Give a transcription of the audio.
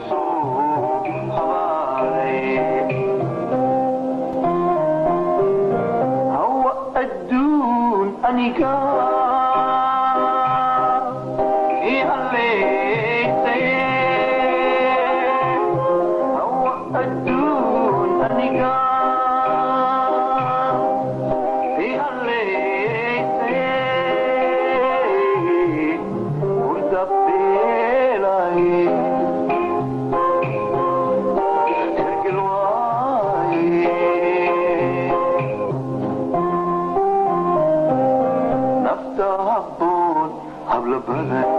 Soo habaaray hawa adduun aniga ii halleysay, hawa adduun aniga ii halleysay, hurda beelaye hergel waaye, nafta habboon hablo badan.